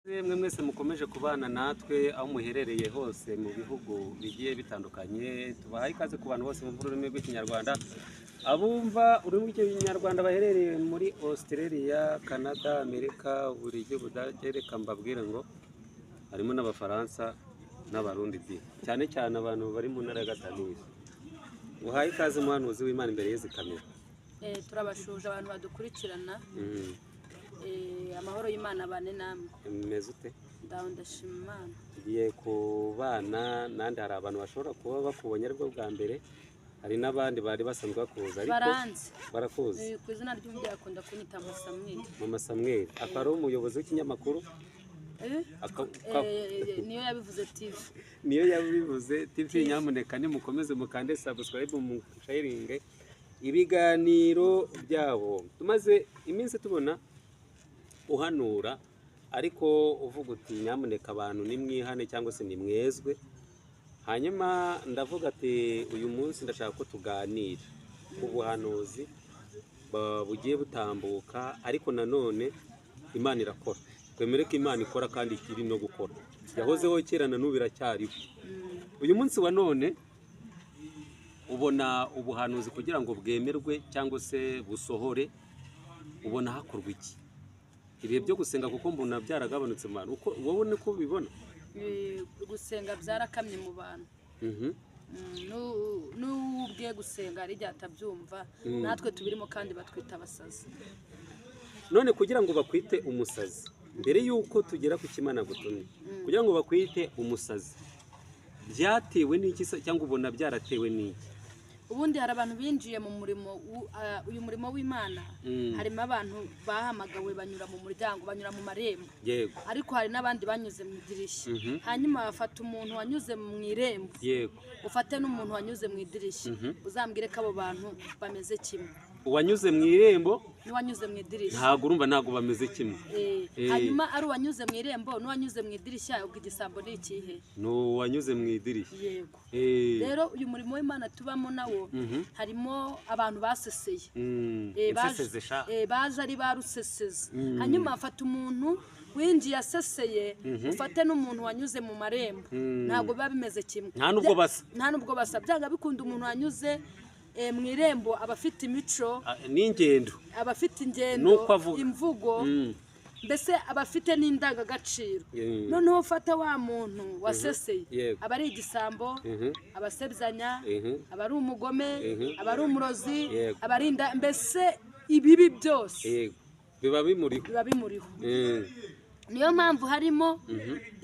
Mwe mwese mukomeje kubana natwe aho muherereye hose mu bihugu bigiye bitandukanye, tubahaye ikaze ku bantu bose bumva ururimi rw'Ikinyarwanda, abumva ururimi rw'Ikinyarwanda baherereye muri Australia, Canada, Amerika, Ububiligi, Ubudage, reka mbabwire ngo harimo n'Abafaransa n'Abarundi di cyane cyane abantu bari mu ntara ya Gatanu. Uhaye ikaze muhanuzi w'Imana imbere y'izi kamera. Turabashuje abantu badukurikirana. Amahoro y'Imana abane namwe. Umeze ute? Ndaho, ndashima Imana. Tugiye kubana nandi, hari abantu bashobora kuba bakubonye aribwo bwa mbere, hari n'abandi bari basanzwe bakuzi ariko Baranzi. Barakuzi. Ku izina ry'umubyeyi akunda kunyita Musamweli. Mama Samweli akaba ari umuyobozi w'ikinyamakuru Niyo Yabivuze TV. Niyo Yabivuze TV. Nyamuneka nimukomeze mukande subscribe, musharinge ibiganiro byabo. Tumaze iminsi tubona uhanura, ariko uvuga uti nyamuneka abantu nimwihane cyangwa se nimwezwe. Hanyuma ndavuga ati uyu munsi ndashaka ko tuganira ku buhanuzi bugiye butambuka, ariko nanone Imana irakora. Twemere ko Imana ikora kandi ikiri no gukora, yahozeho kera na n'ubu iracyariho. Uyu munsi wa none ubona ubuhanuzi kugira ngo bwemerwe cyangwa se busohore, ubona hakorwa iki? Ibihe byo gusenga, kuko mbona byaragabanutse mu bantu, uko wowe niko ubibona? Gusenga byarakamye mu bantu. N'ubwe gusenga hari igihe atabyumva. Natwe tubirimo kandi batwita abasazi. None kugira ngo bakwite umusazi, mbere y'uko tugera ku kimana gutumye, kugira ngo bakwite umusazi byatewe n'iki se, cyangwa ubona byaratewe n'iki? Ubundi hari abantu binjiye mu murimo uyu murimo w'Imana. Harimo abantu bahamagawe banyura mu muryango, banyura mu marembo, ariko hari n'abandi banyuze mu idirishya. Hanyuma bafata umuntu wanyuze mu irembo, ufate n'umuntu wanyuze mu idirishya, uzambwire ko abo bantu bameze kimwe. Uwanyuze mu irembo n'uwanyuze mu idirishya. Ntabwo urumva, ntabwo bameze kimwe. Hanyuma ari uwanyuze mu irembo n'uwanyuze mu idirishya, ubwo igisambo ni ikihe? Ni uwanyuze mu idirishya. Yego. Rero uyu murimo w'Imana tubamo nawo harimo abantu baseseye. Inseseze sha. Baje ari ba rusesezi. Hanyuma afata umuntu winjiye aseseye, ufate n'umuntu wanyuze mu marembo, ntabwo biba bimeze kimwe. Nta nubwo basa. Nta nubwo basa. Byanga bikunda umuntu wanyuze mu irembo aba afite imico, Ah, n'ingendo, aba afite ingendo, Nuko avuga. imvugo, mbese aba afite n'indangagaciro. Noneho ufata wa muntu waseseye, aba ari igisambo, aba asebyanya, aba ari umugome, aba ari umurozi, aba ari inda, mbese ibibi byose Yego, biba bimuriho. Biba bimuriho. Niyo mpamvu harimo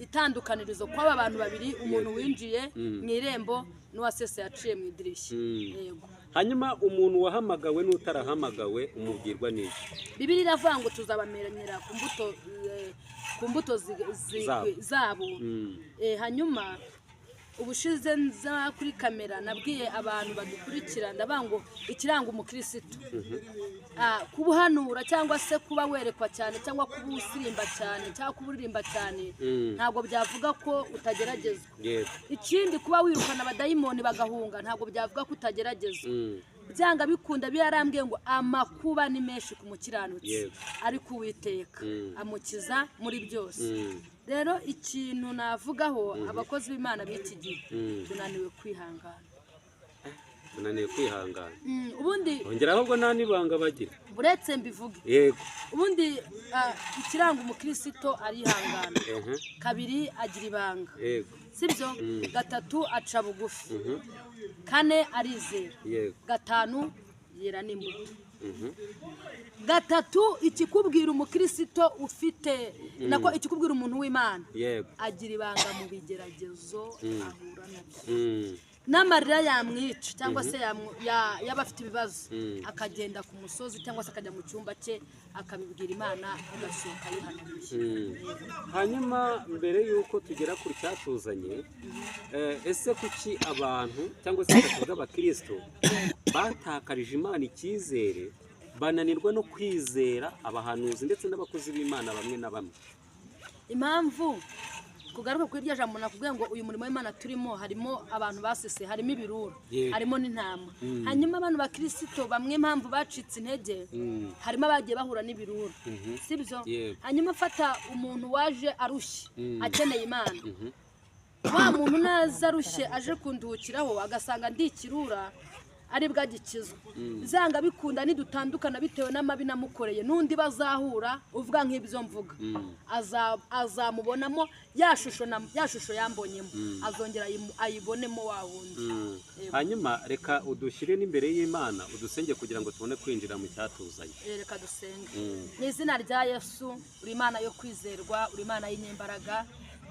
itandukanirizo kw'aba bantu babiri, umuntu winjiye mu irembo n'uwaseseye aciye mu idirishya. Yego. Hanyuma umuntu wahamagawe n'utarahamagawe umubwirwa n'iki? Bibiliya iravuga ngo tuzabamenyera ku mbuto Zabo. zabo. Hanyuma ubushize nza kuri kamera nabwiye abantu badukurikira, ndavuga ngo ikiranga umukirisitu, kubuhanura cyangwa se kuba werekwa cyane cyangwa kuba usirimba cyane cyangwa kuba uririmba cyane, ntabwo byavuga ko utageragezwa. Ikindi, kuba wirukana abadayimoni bagahunga ntabwo byavuga ko utageragezwa. Byanga bikunda birarambwiye ngo amakuba ni menshi ku mukiranutsi, ariko Uwiteka amukiza muri byose. Rero ikintu navugaho, abakozi b'Imana b'iki gihe tunaniwe kwihangana. Tunaniwe kwihangana. Ubundi Ongera, ahubwo nta n'ibanga bagira. Buretse mbivuge. Yego. Ubundi ikiranga umukirisito, arihangana. Kabiri, agira ibanga. Sibyo? Gatatu, aca bugufi. Kane, arizera. Gatanu, yera n'imbuto. Gatatu, ikikubwira umukirisito ufite, nako ikikubwira umuntu w'Imana, agira ibanga mu bigeragezo ahura nabyo. N'amarira yamwica cyangwa se yaba afite ibibazo, akagenda ku musozi cyangwa se akajya mu cyumba cye, akabibwira Imana, agasohoka yihanaguye. Hanyuma mbere y'uko tugera ku cyatuzanye, ese kuki abantu cyangwa se tuvuge abakristo batakarije Imana icyizere, bananirwa no kwizera abahanuzi ndetse n'abakozi b'Imana bamwe na bamwe? Impamvu Kugaruka kuri iryo jambo nakubwiye ngo uyu murimo w'Imana turimo harimo abantu basese, harimo ibirura, harimo n'intama. Hanyuma abantu bakirisito bamwe impamvu bacitse intege, harimo abagiye bahura n'ibirura, sibyo? Hanyuma fata umuntu waje arushye akeneye Imana, wa muntu naza arushye aje kunduhukiraho agasanga ndi ikirura ari bwo agikizwa. Zanga bikunda nidutandukana bitewe n'amabi namukoreye, n'undi bazahura uvuga nk'ibyo mvuga azamubonamo ya shusho yambonyemo, azongera ayibonemo wa wundi. Hanyuma reka udushyire n'imbere y'Imana udusenge kugira ngo tubone kwinjira mu cyatuzanye. Reka dusenge. Mu izina rya Yesu, uri Imana yo kwizerwa, uri Imana y'inyembaraga,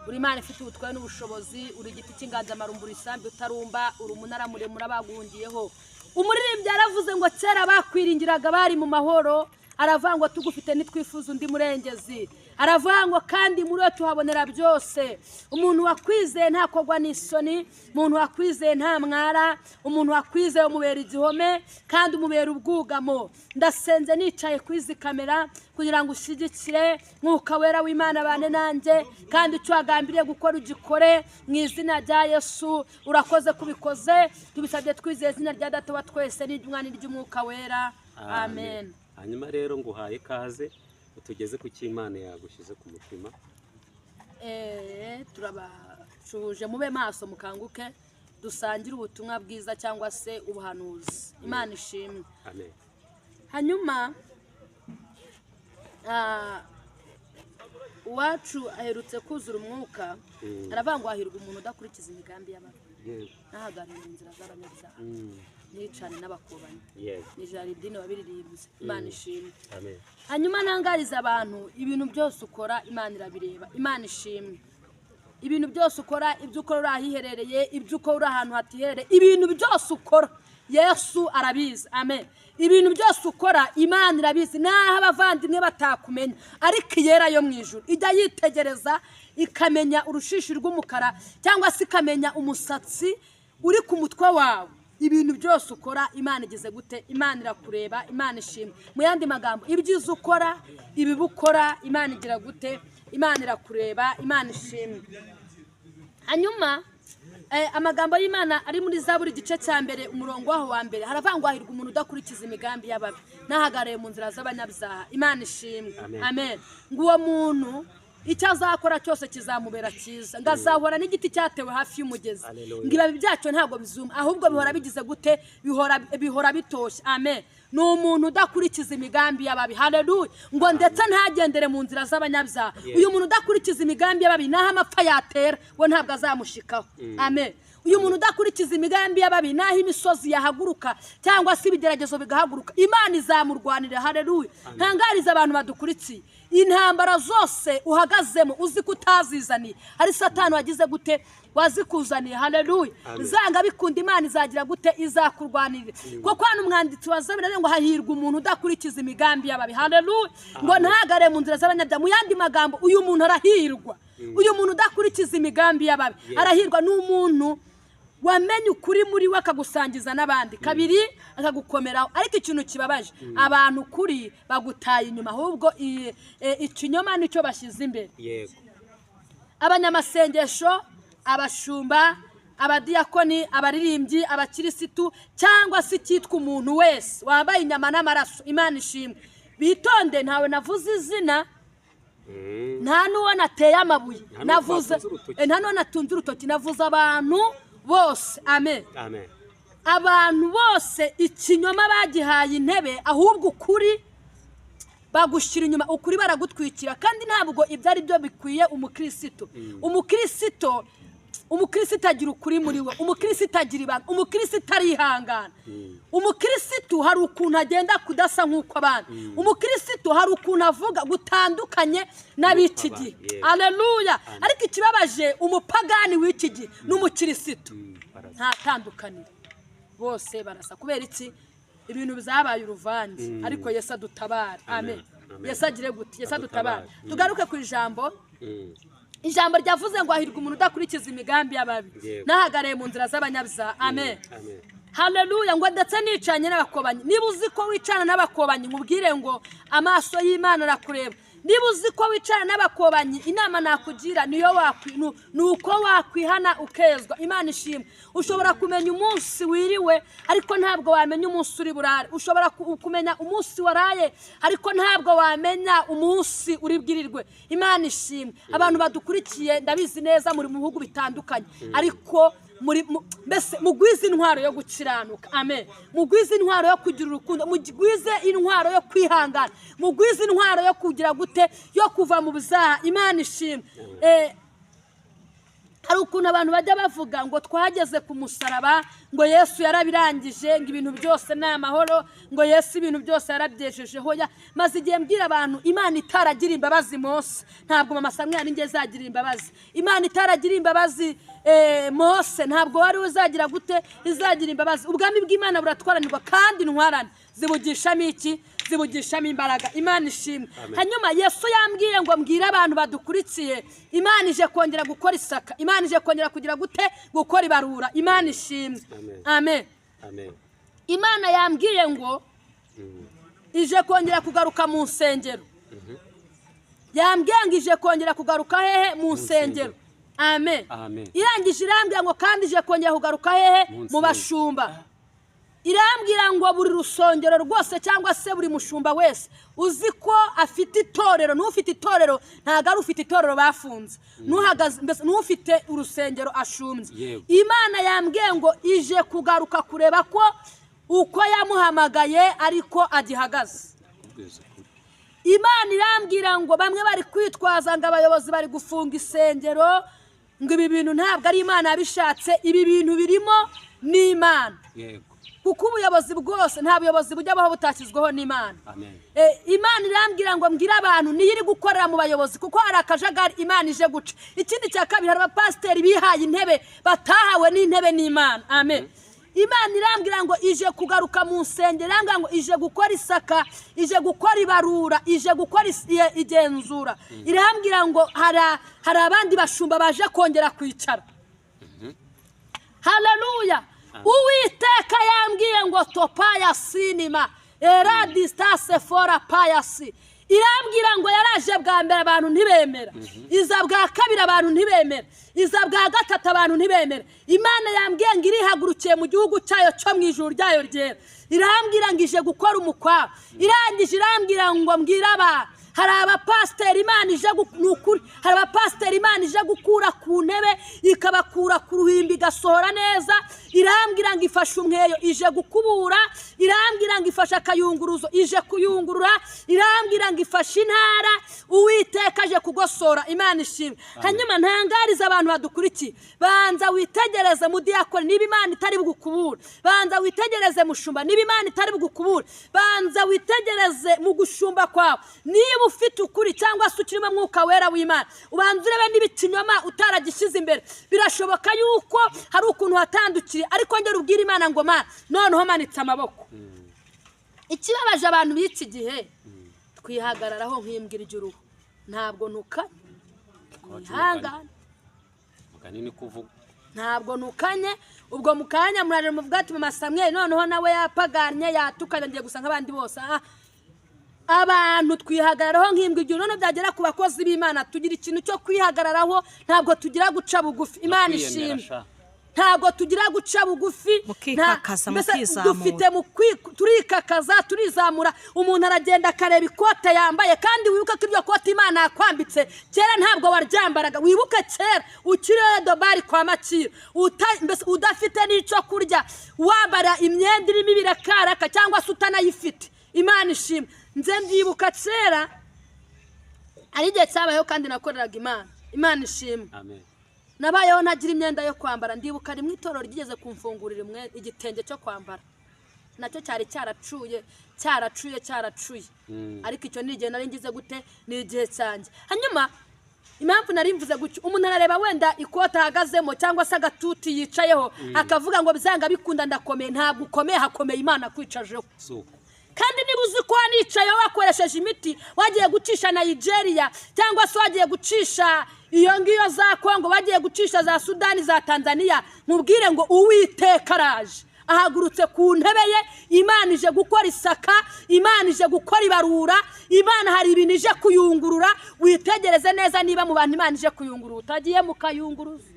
uri Imana ifite ubutware n'ubushobozi, uri igiti cy'inganzamarumbu isambi utarumba, uri umunara muremure abaguhungiyeho. Umuririmbyi yaravuze ngo kera bakwiringiraga bari mu mahoro, aravuga ngo tugufite nitwifuza undi murengezi, aravuga ngo kandi muri we tuhabonera byose. Umuntu wakwizeye ntakogwa n'isoni, umuntu wakwizeye nta mwara, umuntu wakwizeye umubera igihome kandi umubera ubwugamo. Ndasenze nicaye kuri izi kamera kugira ngo ushyigikire Mwuka Wera w'Imana bane nanjye, kandi icyo wagambiriye gukora ugikore mu izina rya Yesu. Urakoze kubikoze, tubisabye twizeye izina rya Data wa twese n'iry'Umwana n'iry'Umwuka Wera, amen. Hanyuma rero nguhaye ikaze utugeze ku cy'Imana yagushyize ku mutima. Turabashuje mube maso mukanguke, dusangire ubutumwa bwiza cyangwa se ubuhanuzi. Imana ishimwe. Amen. Hanyuma uwacu aherutse kuzura umwuka, aravuga ngo hahirwa umuntu udakurikiza imigambi y'abantu, ntahagarare mu nzira z'abanyabyaha, nicane n'abakobanyi. Ni Jaridine wabiririmbye. Imana ishimwe. Hanyuma ntangariza abantu ibintu byose ukora Imana irabireba. Imana ishimwe. Ibintu byose ukora, ibyo ukora uri ahiherereye, ibyo ukora uri ahantu hatiherereye, ibintu byose ukora Yesu arabizi. Amen. Ibintu byose ukora Imana irabizi, naho abavandimwe batakumenya, ariko iyera yo mu ijuru ijya yitegereza ikamenya urushishi rw'umukara cyangwa se ikamenya umusatsi uri ku mutwe wawe. Ibintu byose ukora Imana igeze gute? Imana irakureba. Imana ishimwe. Mu yandi magambo, ibyiza ukora, ibibi ukora, Imana igira gute? Imana irakureba. Imana ishimwe. Hanyuma amagambo y'Imana ari muri Zaburi igice cya mbere umurongo waho wa mbere, haravuga ngo hahirwa umuntu udakurikiza imigambi y'ababi, ntahagarare mu nzira z'abanyabyaha. Imana ishimwe. Amen. Ngo uwo muntu icyo azakora cyose kizamubera cyiza, ngo azahora n'igiti cyatewe hafi y'umugezi, ngo ibibabi byacyo ntabwo bizuma, ahubwo bihora bigize gute? Bihora bitoshye. Amen. Ni umuntu udakurikiza imigambi y'ababi. Haleluya. Ngo ndetse ntagendere mu nzira z'abanyabyaha. Uyu muntu udakurikiza imigambi y'ababi, naho amapfa yatera we ntabwo azamushikaho. Amen. Uyu muntu udakurikiza imigambi y'ababi, naho imisozi yahaguruka cyangwa se ibigeragezo bigahaguruka, Imana izamurwanira. Haleluya. Ntangariza abantu badukurikiye, intambara zose uhagazemo uzi ko utazizaniye, hari Satani wagize gute? Wazikuzaniye. Haleluya. Zanga bikunda Imana izagira gute? Izakurwanirira. Kuko hano umwanditsi wa Zaburi ngo hahirwa umuntu udakurikiza imigambi y'ababi. Haleluya. Ngo ntagare mu nzira z'abanyabyaha. Mu yandi magambo, uyu muntu arahirwa. Uyu muntu udakurikiza imigambi y'ababi arahirwa. Ni umuntu wamenye ukuri muri we akagusangiza n'abandi, kabiri akagukomeraho. Ariko ikintu kibabaje, abantu kuri bagutaye inyuma, ahubwo ikinyoma nicyo bashyize imbere. Abanyamasengesho, abashumba, abadiyakoni, abaririmbyi, abakirisitu, cyangwa se icyitwa umuntu wese wambaye inyama n'amaraso. Imana ishimwe. Bitonde, ntawe navuze izina, nta n'uwo nateye amabuye, navuze nta n'uwo natunze urutoki, navuze abantu bose. Amen. Amen. Abantu bose ikinyoma bagihaye intebe, ahubwo ukuri bagushyira inyuma, ukuri baragutwikira. Kandi ntabwo ibyo ari byo bikwiye umukristo. Umukristo agira ukuri muri we, umukristo agira ibanga, umukristo arihangana. Umukristo hari ukuntu agenda kudasa nk'uko abandi, umukristo hari ukuntu avuga gutandukanye n'ab'iki gihe. Haleluya. Ariko ikibabaje, umupagani w'iki gihe n'umukristo nta tandukaniro, bose barasa. Kubera iki? Ibintu bizabaye uruvange. Ariko Yesu adutabare. Amen. Yesu agire gute? Yesu adutabare. Tugaruke ku ijambo. Ijambo ryavuze ngo hahirwa umuntu udakurikiza imigambi y'ababi, ntahagarare mu nzira z'abanyabyaha. Amen. Haleluya. Ngo ndetse nicanye n'abakobanyi. Niba uzi ko wicana n'abakobanyi, nkubwire ngo amaso y'Imana arakureba. Niba uzi ko wicara n'abakobanyi, inama nakugira niyo ni uko wakwihana ukezwa. Imana ishimwe. Ushobora kumenya umunsi wiriwe, ariko ntabwo wamenya umunsi uri burare. Ushobora kumenya umunsi waraye, ariko ntabwo wamenya umunsi uri bwirirwe. Imana ishimwe. Abantu badukurikiye, ndabizi neza muri mu bihugu bitandukanye, ariko muri mbese mugwize intwaro yo gukiranuka. Amen. Mugwize intwaro yo kugira urukundo, mugwize intwaro yo kwihangana, mugwize intwaro yo kugira gute, yo kuva mu byaha. Imana ishimwe. Hari ukuntu abantu bajya bavuga ngo twageze ku musaraba, ngo Yesu yarabirangije, ngo ibintu byose ni amahoro, ngo Yesu ibintu byose yarabyejeje. Hoya, maze igihe mbwira abantu, Imana itaragira imbabazi Mose, ntabwo mama Samweli njye izagira imbabazi. Imana itaragira imbabazi Mose, ntabwo wari uzagira gute, izagira imbabazi. Ubwami bw'Imana buratwaranirwa, kandi intwarane zibugishamo iki? Zibugishamo imbaraga. Imana ishimwe. Hanyuma Yesu yambwiye ngo mbwire abantu badukurikiye, Imana ije kongera gukora isaka, Imana ije kongera kugira gute, gukora ibarura. Imana ishimwe. Amen. Amen. Imana yambwiye ngo ije kongera kugaruka mu nsengero. Yambwiye ngo ije kongera kugaruka hehe? Mu nsengero. Amen. Amen. Irangije irambwira ngo kandi ije kongera kugaruka hehe? Mu Mu nsengero. bashumba. Irambwira ngo buri rusongero rwose cyangwa se buri mushumba wese uzi ko afite itorero, n'ufite itorero ntabwo ari ufite itorero bafunze, n'uhagaze mbese n'ufite urusengero ashumbye. Imana yambwiye ngo ije kugaruka kureba ko uko yamuhamagaye ariko agihagaze. Kubwiza ukuri. Imana irambwira ngo bamwe bari kwitwaza ngo abayobozi bari gufunga isengero, ngo ibi bintu ntabwo ari Imana yabishatse, ibi bintu birimo n'Imana. Kuko ubuyobozi bwose, nta buyobozi bujya bubaho butashyizweho n'Imana. Amen. Imana irambwira ngo mbwire abantu niyo iri gukorera mu bayobozi, kuko hari akajagari Imana ije guca. Ikindi cya kabiri, hari abapasiteri bihaye intebe batahawe n'intebe n'Imana. Amen. Imana irambwira ngo ije kugaruka mu nsengero, irambwira ngo ije gukora isaka, ije gukora ibarura, ije gukora igenzura. Irambwira ngo hari abandi bashumba baje kongera kwicara. Haleluya. Uwiteka yambwiye ngo topaya sinima era distance fora payasi. Irambwira ngo yaraje bwa mbere abantu ntibemera, iza bwa kabiri abantu ntibemera, iza bwa gatatu abantu ntibemera. Imana yambwiye ngo irihagurukiye mu gihugu cyayo cyo mu ijuru ryayo ryera. Irambwira ngo ije gukora umukwabo. Irangije irambwira ngo mbwire abantu, hari abapasiteri Imana ije ni ukuri, hari abapasiteri Imana ije gukura ku ntebe, ikabakura ku ruhimbi, igasohora neza. Irambwira ngo ifashe umweyo ije gukubura, irambwira ngo ifashe akayunguruzo ije kuyungurura, irambwira ngo ifashe intara Uwiteka aje kugosora. Imana ishimwe. Hanyuma ntangarize abantu badukurikiye, banza witegereze mudiyakoni niba Imana itari bugukubure, banza witegereze mushumba niba Imana itari bugukubure, banza witegereze mu gushumba kwawe niba ufite ukuri cyangwa se ukirimo mwuka wera w'Imana, ubanza urebe niba ikinyoma utaragishyize imbere. Birashoboka yuko hari ukuntu watandukiriye, ariko ngera ubwire Imana ngo Mana noneho manitse amaboko. Ikibabaje abantu b'iki gihe, twihagararaho nk'imbwa irya uruhu. Ntabwo ntukanye, mwihangane. Mugani ni kuvuga. Ntabwo ntukanye. Ubwo mu kanya muraje muvuga ati mama Samweli noneho nawe yapaganye yatukanye, ngiye gusa nk'abandi bose. Abantu twihagararaho nk'imbwa irya uruhu. Noneho byagera ku bakozi b'Imana tugira ikintu cyo kwihagararaho, ntabwo tugira guca bugufi. Imana Kwiyemera ishimwe. sha. Ntabwo tugira guca bugufi, Mukikakaza, mbese mukizamura. dufite mu turikakaza, turizamura. Umuntu aragenda akareba ikote yambaye, kandi wibuke ko iryo kote Imana yakwambitse kera ntabwo waryambaraga. Wibuke kera ukiri dobari kwa Makira, mbese udafite n'icyo kurya, wambara imyenda irimo ibirakaraka cyangwa se utanayifite. Imana ishimwe. Nze mbyibuka kera ari igihe cyabayeho kandi nakoreraga Imana. Imana ishimwe. Amen. Nabayeho ntagira imyenda yo kwambara. Ndibuka rimwe itorero ryigeze kumfungurira igitenge cyo kwambara, nacyo cyari cyaracuye, cyaracuye, cyaracuye. Ariko icyo ni igihe nari ngize gute, ni igihe cyanjye. Hanyuma impamvu nari mvuze gutyo, umuntu arareba wenda ikote ahagazemo cyangwa se agatuti yicayeho, akavuga ngo byanga bikunda ndakomeye. Ntabwo ukomeye, hakomeye Imana kwicajeho. Suko. Kandi niba uzi ko wanicayeho wakoresheje imiti, wagiye gucisha Nigeria cyangwa se wagiye gucisha iyo ngiyo za Kongo, wagiye gucisha za Sudani, za Tanzania, mubwire ngo Uwiteka araje. Ahagurutse ku ntebe ye. Imana ije gukora isaka, Imana ije gukora ibarura, Imana hari ibintu ije kuyungurura. Witegereze neza niba mu bantu Imana ije kuyungurura utagiye mu kayunguruzo,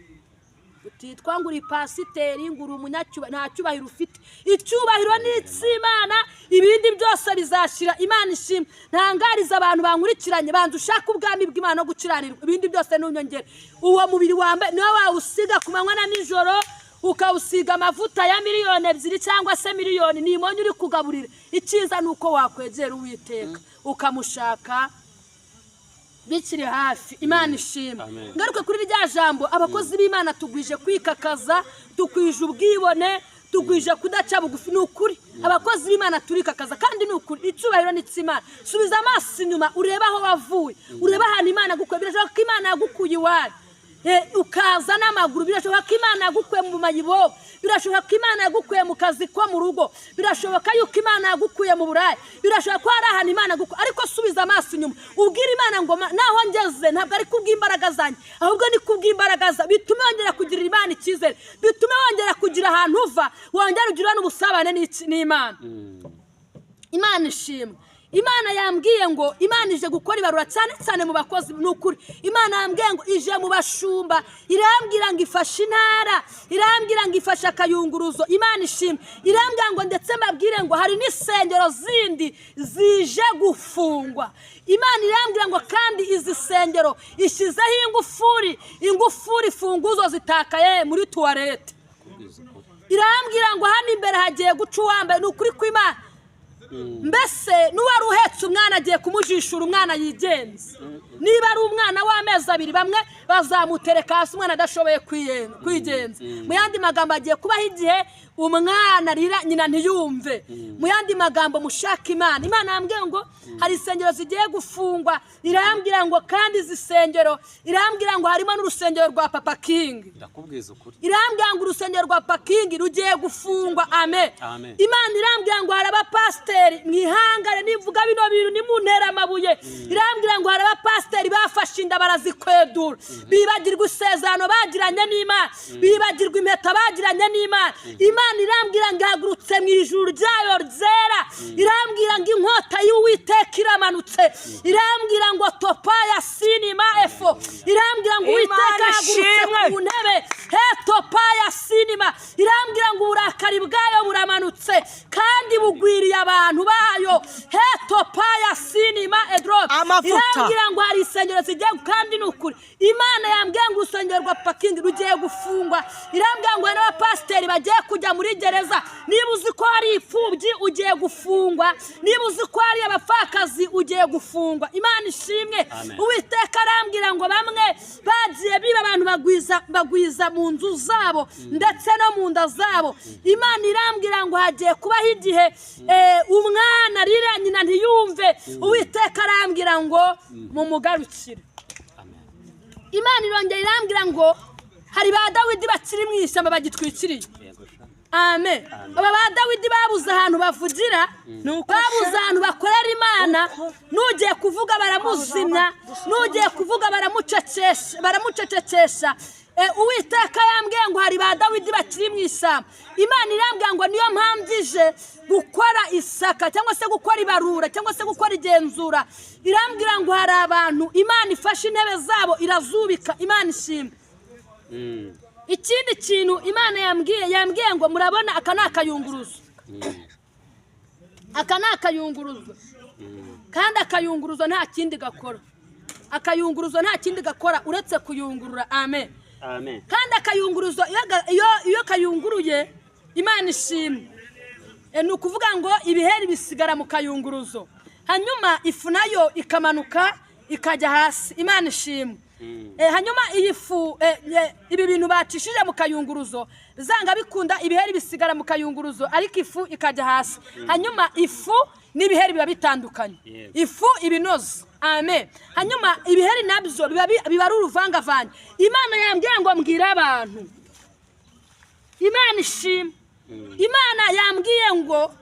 utitwa ngo uri pasiteri, ngo uri umunyacyubahiro, nta cyubahiro ufite. Icyubahiro ni icy'Imana, ibindi byose bizashira. Imana ishimwe. Ntangariza abantu bankurikiranye, banza ushake ubwami bw'Imana no gukiranirwa, ibindi byose n'unyongera. Uwo mubiri wambaye niwo wawusiga ku manywa na nijoro, ukawusiga amavuta ya 2 miliyoni cyangwa se miliyoni, nimonye uri kugaburira. Icyiza ni uko wakwegera Uwiteka ukamushaka bikiri hafi. Imana ishimwe. Amen. Ngaruke kuri rya jambo, abakozi b'Imana tugwije kwikakaza, tukwije ubwibone, tugwije kudaca bugufi. Ni ukuri, abakozi b'Imana turikakaza, kandi ni ukuri icyubahiro ni icy'Imana. Subiza amaso inyuma urebe aho wavuye, urebe ahantu Imana yagukuye. Birashoboka ko Imana yagukuye iwanyu ukaza n'amaguru. Birashoboka ko Imana yagukuye mu mayibobo. Birashoboka ko Imana yagukuye mu kazi ko mu rugo. Birashoboka yuko Imana yagukuye mu buraya. Birashoboka ko hari ahantu Imana yagukuye. Ariko subiza amaso inyuma ubwire Imana ngo naho ngeze ntabwo ari kubw'imbaraga zanjye, ahubwo ni kubw'imbaraga za. Bitume wongera kugirira Imana icyizere, bitume wongera kugira ahantu uva, wongera ugira n'ubusabane n'Imana. Imana ishimwe. Imana yambwiye ngo Imana ije gukora ibarura cyane cyane mu bakozi. Ni ukuri, Imana yambwiye ngo ije mu bashumba. Irambwira ngo ifashe intara, irambwira ngo ifashe akayunguruzo. Imana ishimwe. Irambwira ngo ndetse mbabwire ngo hari n'insengero zindi zije gufungwa. Imana irambwira ngo kandi izi sengero ishyizeho ingufuri, ingufuri imfunguzo zitakaye muri toilette. Irambwira ngo hano imbere hagiye guca uwambaye. Ni ukuri kw'Imana, mbese n'uwari uhetse umwana agiye kumujishura umwana yigenza. Niba ari umwana w'amezi 2, bamwe bazamutereka hasi umwana adashoboye kwigenza. Mu yandi magambo, agiye kubaho igihe umwana arira nyina ntiyumve. Mu yandi magambo, mushaka Imana. Imana yambwiye ngo hari insengero zigiye gufungwa. Irambwira ngo kandi izi sengero, irambwira ngo harimo n'urusengero rwa Papa King. Ndakubwiza ukuri. Irambwira ngo urusengero rwa Papa King rugiye gufungwa. Amen. Amen. Imana irambwira ngo hari abapasiteri, mwihangane nivuga bino bintu nimuntera amabuye. Irambwira ngo hari abapasiteri bafashe inda barazikwedura, bibagirwa isezerano bagiranye n'Imana, bibagirwa impeta bagiranye n'Imana. Imana irambwira ngo ihagurutse mu ijuru ryayo ryera. Irambwira ngo inkota y'Uwiteka iramanutse. Irambwira ngo topa ya sinima efo. Irambwira ngo Uwiteka Imana ahagurutse ishimwe. ku ntebe hetopa ya sinima. Irambwira ngo uburakari bwayo buramanutse kandi bugwiriye abantu bayo. Hetopa ya sinima edro. Amavuta. Irambwira ngo hari insengero zigiye, kandi ni ukuri Imana yambwiye ngo urusengero rwa Pakingi rugiye gufungwa. Irambwira ngo hari n'abapasiteri bagiye kujya muri gereza. Niba uzi ko hari imfubyi, ugiye gufungwa. Niba uzi ko hari abapfakazi, ugiye gufungwa. Imana ishimwe. Amen. Uwiteka arambwira ngo bamwe bagiye biba abantu, bagwiza mu nzu zabo ndetse no mu nda zabo. Imana irambwira ngo hagiye kubaho igihe umwana arira nyina ntiyumve. Uwiteka arambwira ngo mumugarukire. Amen. Imana irongera irambwira ngo hari ba Dawidi bakiri mu ishyamba bagitwikiriye. Yego sha. Amen. Aba ba Dawidi babuze ahantu bavugira, babuze ahantu bakorera Imana. N'ugiye kuvuga baramuzimya, n'ugiye kuvuga baramucecesha, baramucecekesha. Uwiteka yambwiye ngo hari ba Dawidi bakiri mu ishyamba. Imana irambwira ngo niyo mpamvu ije gukora isaka cyangwa se gukora ibarura cyangwa se gukora igenzura. Irambwira ngo hari abantu Imana ifashe intebe zabo irazubika. Imana ishimwe. Ikindi kintu Imana yambwiye ngo murabona aka ni akayunguruzo. Aka ni akayunguruzo, kandi akayunguruzo nta kindi gakora, akayunguruzo nta kindi gakora uretse kuyungurura. Amen. Amen. Kandi akayunguruzo iyo kayunguruye, Imana ishimwe, ni ukuvuga ngo ibiheri bisigara mu kayunguruzo, hanyuma ifu nayo ikamanuka ikajya hasi. Imana ishimwe. Hanyuma iyi fu, ibi bintu bacishije mu kayunguruzo, zanga bikunda ibiheri bisigara mu kayunguruzo ariko ifu ikajya hasi. Hanyuma ifu n'ibiheri biba bitandukanye. Ifu ibinoze. Amen. Hanyuma ibiheri nabyo biba ari uruvangavange. Imana yambwiye ngo mbwire abantu. Imana ishimwe. Imana yambwiye ngo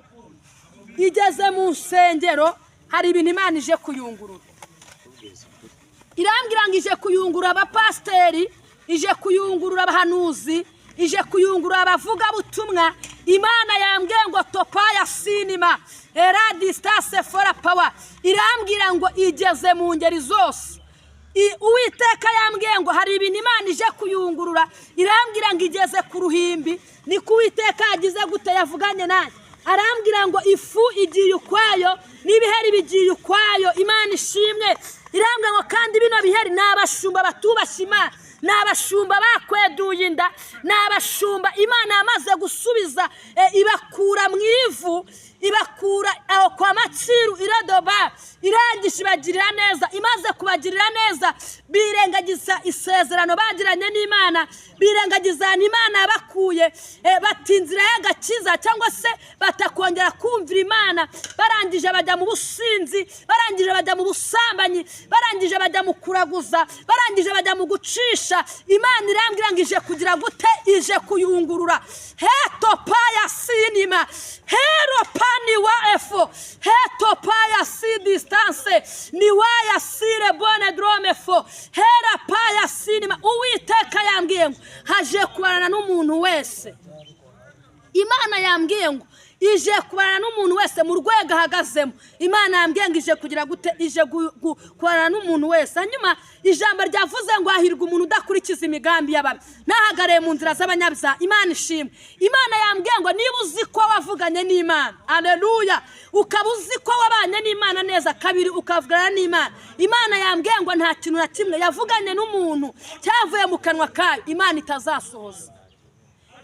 igeze mu nsengero, hari ibintu Imana ije kuyungurura. Irambwira ngo ije kuyungurura abapasiteri, ije kuyungurura abahanuzi, ije kuyungurura abavugabutumwa. Imana yambwiye ngo topaya sinima era distance fora power, irambwira ngo igeze mu ngeri zose. Uwiteka yambwiye ngo hari ibintu Imana ije kuyungurura, irambwira ngo igeze ku ruhimbi. Niko Uwiteka yagize gute, yavuganye nanjye, arambwira ngo ifu igiye ukwayo n'ibiheri bigiye ukwayo. Imana ishimwe. Irambwira ngo kandi bino biheri ni abashumba batubashye Imana, ni abashumba bakweduye inda, ni abashumba Imana yamaze gusubiza, ibakura mu ivu, ibakura aho kwa Maciru iradoba, irangije ibagirira neza. Imaze kubagirira neza birengagiza isezerano bagiranye n'Imana, birengagiza ahantu Imana yabakuye, bata inzira y'agakiza cyangwa se batakongera kumvira Imana. Barangije bajya mu businzi, barangije bajya mu busambanyi, barangije bajya mu kuraguza, barangije bajya mu gucisha. Imana irambwira ngo ije kugira gute, ije kuyungurura. Hetopaya sinima heropani wa efo hetopaya si distance ni waya sire bone drome fo herapaya sinima. Uwiteka yambwiye ngo haje kubarana n'umuntu wese. Imana yambwiye ngo ije kubarana n'umuntu wese mu rwego ahagazemo. Imana yambwiye ngo ije kugira gute, ije kubarana n'umuntu wese. Hanyuma ijambo ryavuze ngo hahirwa umuntu udakurikiza imigambi y'ababi, ntahagarare mu nzira z'abanyabyaha. Imana ishimwe. Imana yambwiye ngo niba uzi ko wavuganye n'Imana, aleluya, ukaba uzi ko wabanye n'Imana neza, kabiri ukavugana n'Imana, Imana yambwiye ngo nta kintu na kimwe yavuganye n'umuntu cyavuye mu kanwa kayo Imana itazasohoza.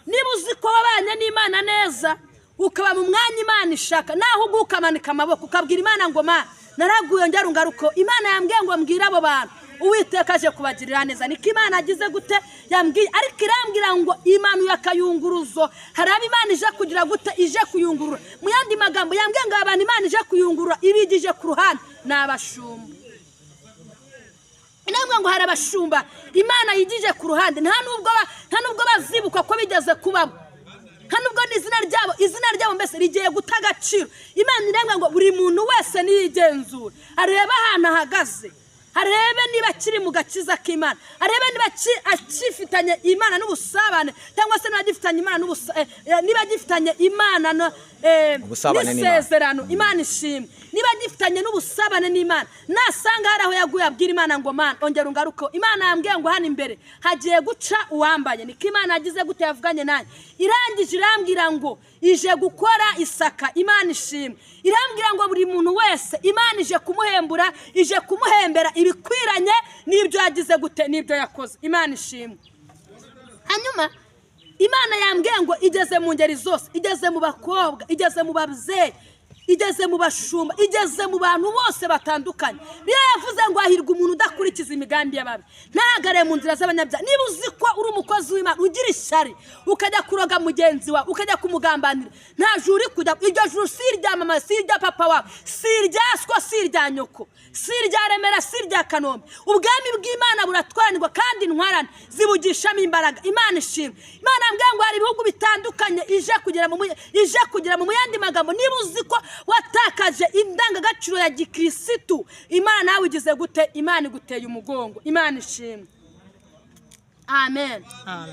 Niba uzi ko wabanye n'Imana neza, ukaba mu mwanya Imana ishaka, naho uguye ukamanika amaboko ukabwira Imana ngo Mana naraguye ngera ungaruko, Imana yambwiye ngo mbwire abo bantu Uwiteka aje kubagirira neza. Niko Imana agize gute yambwiye, ariko irambwira ngo imanuye akayunguruzo. Hari abo Imana ije kugira gute, ije kuyungurura. Mu yandi magambo yambwiye ngo abantu Imana ije kuyungurura ibigije ku ruhande ni abashumba. Inambwa ngo hari abashumba Imana yigije ku ruhande, nta nubwo bazibuka ko bigeze kubabo, nta nubwo n'izina ryabo, izina ryabo mbese rigiye guta agaciro. Imana irambwira ngo buri muntu wese niyigenzura, arebe ahantu ahagaze, arebe niba akiri mu gakiza k'Imana, arebe niba akifitanye Imana n'ubusabane, cyangwa se niba agifitanye Imana niba agifitanye Imana n'isezerano. Imana ishimwe. Niba agifitanye n'ubusabane n'Imana, nasanga hari aho yaguye abwira Imana ngo Mana ongera ungaruke. Imana yambwiye ngo hano imbere hagiye guca uwambaye. Niko Imana yagize gute, yavuganye nanjye, irangije irambwira ngo ije gukora isaka. Imana ishimwe. Irambwira ngo buri muntu wese Imana ije kumuhembura, ije kumuhembera ibikwiranye n'ibyo yagize gute, n'ibyo yakoze. Imana ishimwe. Hanyuma Imana yambwiye ngo igeze mu ngeri zose, igeze mu bakobwa, igeze mu babyeyi, igeze mu bashumba, igeze mu bantu bose batandukanye. Niyo yavuze ngo hahirwa umuntu udakurikiza imigambi y'ababi, ntahagarare mu nzira z'abanyabyaha. Niba uzi ko uri umukozi w'Imana ugira ishyari, ukajya kuroga mugenzi wawe, ukajya kumugambanira, nta juru uri kujya. Iryo juru si irya mama, si irya papa wawe, si irya swa, si irya nyoko, si irya Remera, si irya Kanombe. Ubwami bw'Imana buratwaranirwa kandi intwarane zibugishamo imbaraga. Imana ishimwe. Imana yambwiye ngo hari ibihugu bitandukanye ije kugera mu yandi magambo. Niba uzi ko watakaje indangagaciro ya gikirisitu, Imana nawe igize gute, Imana iguteye umugongo. Imana ishimwe. Amen.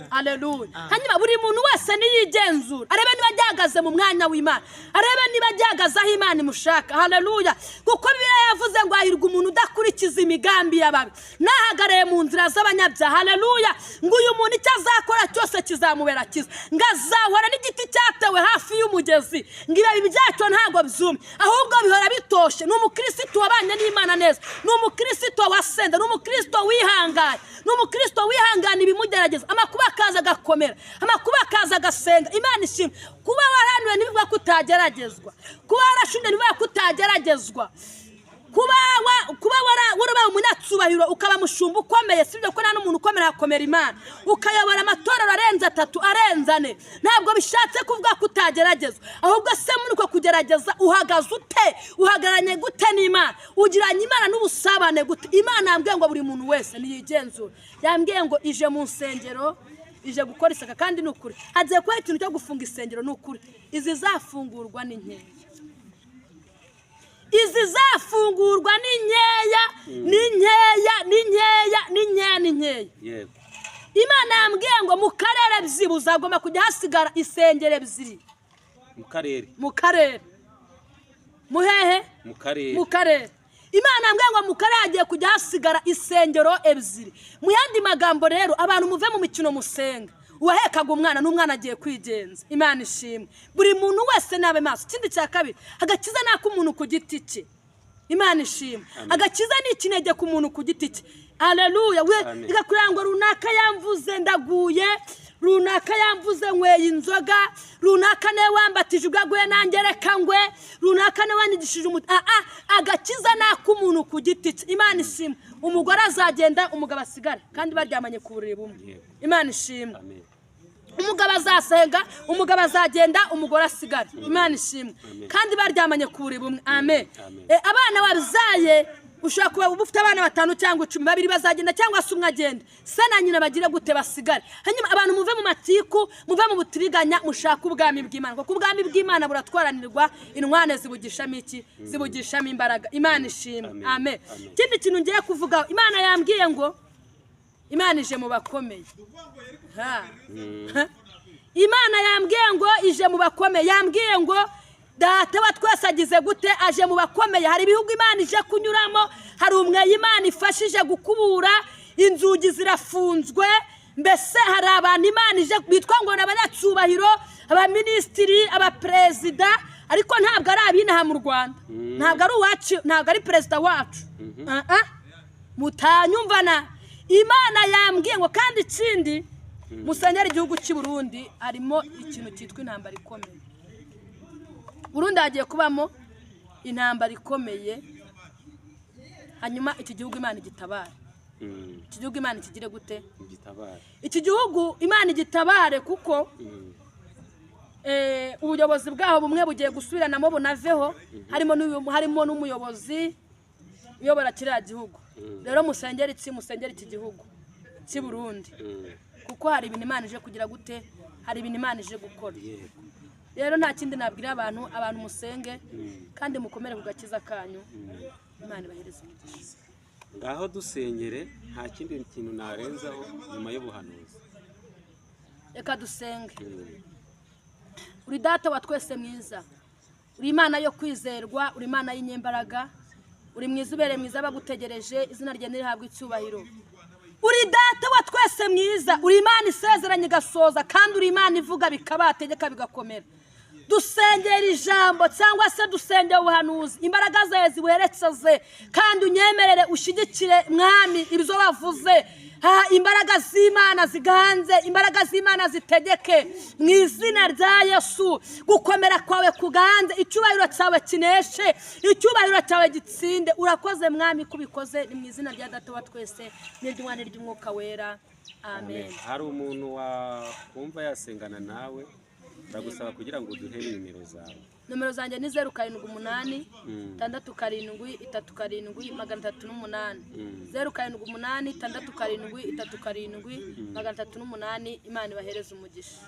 Haleluya. Hanyuma buri muntu wese niyigenzura, arebe niba agihagaze mu mwanya w'Imana, arebe niba agihagaze aho Imana imushaka. Haleluya. Kuko Bibiliya yavuze ngo hahirwa umuntu udakurikiza imigambi y'ababi, ntahagarare mu nzira z'abanyabyaha. Haleluya. Ngo uyu muntu icyo azakora cyose kizamubera cyiza, ngo azahora n'igiti cyatewe hafi y'umugezi, ngo ibibabi byacyo ntabwo byumye, ahubwo bihora bitoshe. Ni umukristo wabanye n'Imana neza, ni umukristo wasenze, ni umukristo wihangaye, ni umukristo wihangana ibimugerageza, amakuba akaza agakomera, amakuba akaza agasenga. Imana ishimwe. Kuba warahanuwe ntibivuga ko utageragezwa, kuba warashumye ntibivuga ko utageragezwa, kuba warabaye umunyacyubahiro ukaba mushumba ukomeye, sibyo ko nta n'umuntu ukomera akomera Imana, ukayobora amatorero arenze 3 arenze 4, ntabwo bishatse kuvuga ko utageragezwa. Ahubwo se muri uko kugerageza uhagaze ute, uhagararanye gute n'Imana, ugiranye Imana n'ubusabane gute? Imana yambwiye ngo buri muntu wese niyigenzure. Yambwiye ngo ije mu nsengero, ije gukora isaka, kandi ni ukuri hagiye kuba ikintu cyo gufunga isengero. Ni ukuri izizafungurwa ni nkeya, izizafungurwa ni nkeya, ni nkeya, ni nkeya, ni nkeya, ni nkeya. Imana yambwiye ngo mu karere byibuze hagomba kujya hasigara isengero 2. Mu karere. Mu karere. Muhehe? Mu karere. Mu karere. Imana yambwiye ngo mu karere hagiye kujya hasigara isengero ebyiri. Mu yandi magambo rero, abantu muve mu mikino musenga. Uwahekaga umwana n'umwana agiye kwigenza. Imana ishimwe. Buri muntu wese nabe maso. Ikindi cya kabiri, agakiza ni ak'umuntu ku giti cye. Imana ishimwe. Agakiza ni ikinege ku muntu ku giti cye. Haleluya. We igakugira ngo runaka yamvuze ndaguye, runaka yamvuze nyweye inzoga, runaka niwe wambatije ubwo aguye nanjye reka ngwe, runaka niwe wanyigishije umuti. Agakiza ni ak'umuntu ku giti cye. Imana ishimwe. Umugore azagenda, umugabo asigare, kandi baryamanye ku buriri bumwe. Imana ishimwe. Umugabo azasenga, umugabo azagenda, umugore asigare. Imana ishimwe. Kandi baryamanye ku buriri bumwe. Amen. Abana wabyaye, ushobora kuba ufite abana 5 cyangwa 10, babiri bazagenda cyangwa se umwe agenda, se na nyina bagire gute basigare. Hanyuma abantu muve mu matiku, muve mu butiriganya, mushake ubwami bw'Imana, kuko ubwami bw'Imana buratwaranirwa, intwane zibugishamo iki? Zibugishamo imbaraga. Imana ishimwe. Amen. Ikindi kintu ngiye kuvuga, Imana yambwiye ngo Imana ije mu bakomeye. Imana yambwiye ngo ije mu bakomeye. Yambwiye ngo Data wa twese agize gute? Aje mu bakomeye. Hari ibihugu Imana ije kunyuramo, hari umwe Imana ifashije gukubura, inzugi zirafunzwe. Mbese hari abantu Imana ije bitwa ngo n'abanyacyubahiro, abaministiri, abaperezida, ariko ntabwo ari abinaha mu Rwanda. Ntabwo ari uwacu, ntabwo ari perezida wacu. Mutanyumvana. Imana yambwiye ngo kandi ikindi musengera igihugu cy'i Burundi, harimo ikintu cyitwa intambara ikomeye. Burundi hagiye kubamo intambara ikomeye, hanyuma iki gihugu Imana igitabare. Iki gihugu Imana ikigire gute? Igitabare. Iki gihugu Imana igitabare, kuko ubuyobozi bwaho bumwe bugiye gusubiranamo bunaveho, harimo n'umuyobozi uyobora kiriya gihugu. Rero musengera iki? Musengera iki gihugu cy'i Burundi, kuko hari ibintu Imana ije kugira gute? Hari ibintu Imana ije gukora. Rero nta kindi nabwira abantu, abantu musenge kandi mukomere ku gakiza kanyu. Imana ibahereze umugisha. Ngaho dusengere, nta kindi kintu narenzaho nyuma y'ubuhanuzi. Reka dusenge. Uri Data wa twese mwiza, uri Imana yo kwizerwa, uri Imana y'inyembaraga, uri mwiza ubereye mwiza abagutegereje, izina rye nirihabwe icyubahiro. Uri Data wa twese mwiza, uri Imana isezeranye igasoza, kandi uri Imana ivuga bikabategeka bigakomera. Dusengera ijambo cyangwa se dusengera ubuhanuzi, imbaraga zawe ziwerekeze, kandi unyemerere ushyigikire Mwami ibyo bavuze. Imbaraga z'Imana ziganze, imbaraga z'Imana zitegeke mu izina rya Yesu. Gukomera kwawe kuganze, icyubahiro cyawe kineshe, icyubahiro cyawe gitsinde. Urakoze Mwami kubikoze, ni mu izina rya Data wa twese n'iry'Umwana n'iry'Umwuka Wera. Amen. Hari umuntu wakumva yasengana nawe, ndagusaba kugira ngo uduhe nimero zawe. Nomero zanjye ni 0 7 8 6 7 3 7 308. 0 7 8 6 7 3 7 308. Imana ibahereze umugisha.